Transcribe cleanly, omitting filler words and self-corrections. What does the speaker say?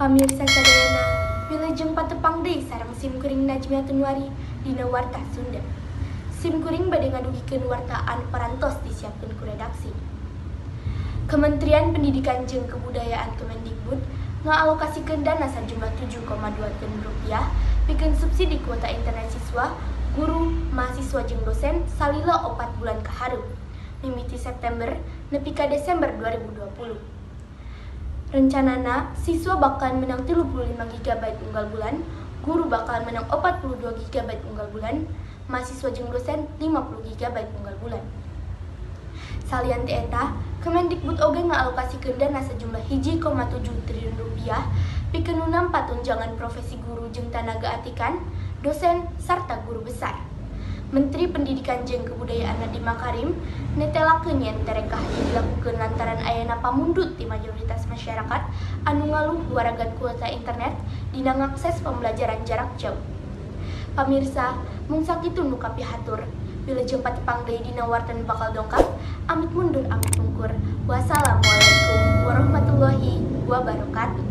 Pamirsa sadayana, wilujeng patepang deui sareng sim kuring Najmiatun Wari dina Warta Sunda. Sim kuring bade ngadugikeun warta anu parantos disiapkeun ku redaksi. Kementerian Pendidikan jeung Kebudayaan Kemendikbud ngaalokasikeun dana sajumlah 7,2 triliun rupiah pikeun subsidi kuota internet siswa, guru, mahasiswa jeung dosen salila 4 bulan ka hareup, mimiti September nepi ka Desember 2020. Rencanana siswa bakal menang 35 GB unggal bulan, guru bakal menang 42 GB unggal bulan, mahasiswa jeung dosen 50 GB unggal bulan. Salian ti eta, Kemendikbud oge ngaalokasikeun dana sajumlah 1,7 triliun rupiah pikeun nu nampa tunjangan profesi guru jeung tanaga atikan, dosen, sarta guru besar. Menteri Pendidikan jeung Kebudayaan Nadiem Makarim netelakeun yen tarekah ieu dilakukeun lantaran ayana pamundut ti mayoritas masyarakat anu ngaluh waragan kuota internet dina ngakses pembelajaran jarak jauh. Pamirsa, mung sakitu nu kapihatur. Wilujeng patepang deui dina warta nu bakal dongkap, amit mundur amit mungkur. Wassalamualaikum warahmatullahi wabarakatuh.